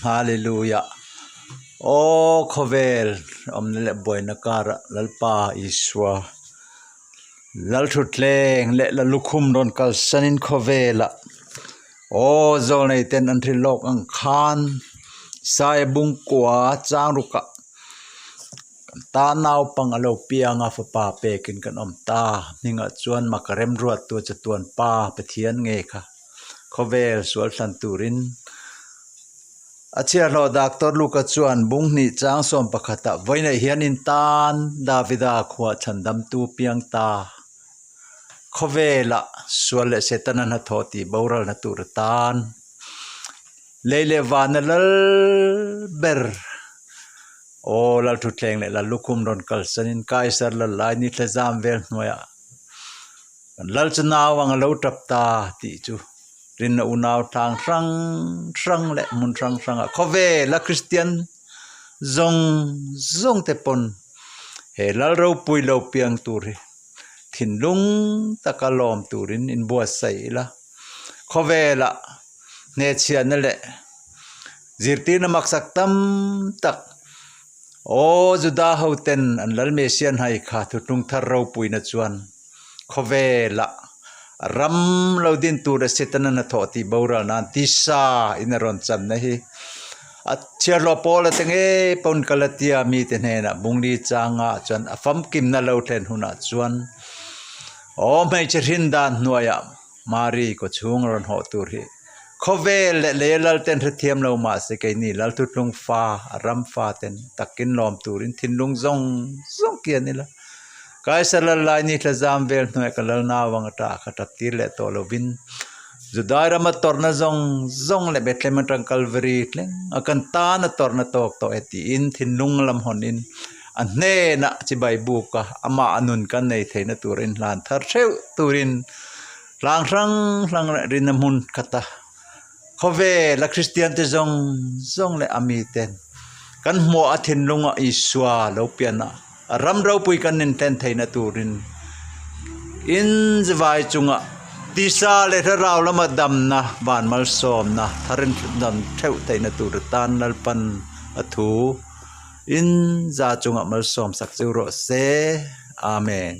Hallelujah. Aw khawvel awmna leh buaina karah Lalpa Isua Lalthutthleng leh Lalukhum rawn kalsanin khawvelah aw zawlnei ten an hrilh lawk ang khan Saia bungkua chang rukah Kan ta naupang a lo piang a, fapa pekin kan awm ta. Hmingah chuan maka remruattu chatuan Pa Pathian nge kha khawvel sual thlan turin a chhiahhlawh Doctor Luka chuan bung hnih chang sawm pakhatah vawiinah hian in tan Davida khuah chhandamtu piang ta khawvelah sual leh Setana hnathawh tih boralna tur atan Lei leh vana lal ber aw Lalthutthleng leh Lallukhum rawn kalsanin Kaisar lal lai ni thla zam vel hnuaiah kan lal chu nau ang a lo tap ta tih chu rinna unau tlang hrang hrang leh hmun hrang hrangah khawvela Kristian zawng zawng te pawn he lal ropui lo piang tur hi thinlung taka lawm turin inbuatsaih ila khawvelah. Hnehchhiahna leh zirtirna maksak tam tak Aw Juda hoten an lal Messiah hnai kha thutlung thar ropuina chuan khawvelah ram lo din tur a Setana hnathawh tih boral nan tisa in a rawn channa hi a chhiarhlawh pawl a te ngei pawn Galatia mite hnenah bungli changa chuan a famkimna lo thlen hunah chuan Aw hmeichhe hrin dan hnuaiah Mari kaw chhung rawn hawh tur hi khawvel leh lei lal ten hrethiam lo mahse keini lal thutlung fa a ram fa ten takin lawm turin thinlung zawng zawng kian ila. Kaisa lal lai ni thla zam vel hnuaiah ka lal nau ang a tah kha tap tir leh tawh lovin Judai rama tawrhna zawng zawng leh Bethlehem atang Kalvari thleng a kan tan a tawrhna tawk tawh e tiin thinlung lam hawn in a hnenah chibai buk a amah a nun kan nei theihna tur inhlan thar theuh turin Hlang hrang hrang leh rinna hmun khat a khawvel a Kristian te zawng zawng leh a miten kan hmuah a thinlunga Isua lo pian a a ram ropui kan inhlen theihna turin in vai chunga tisa leh thlarau lama damna van malsawmna thar in dan theuh theihna tur atan Lalpan a thu in za chunga malsawm sak chu rawh se Amen.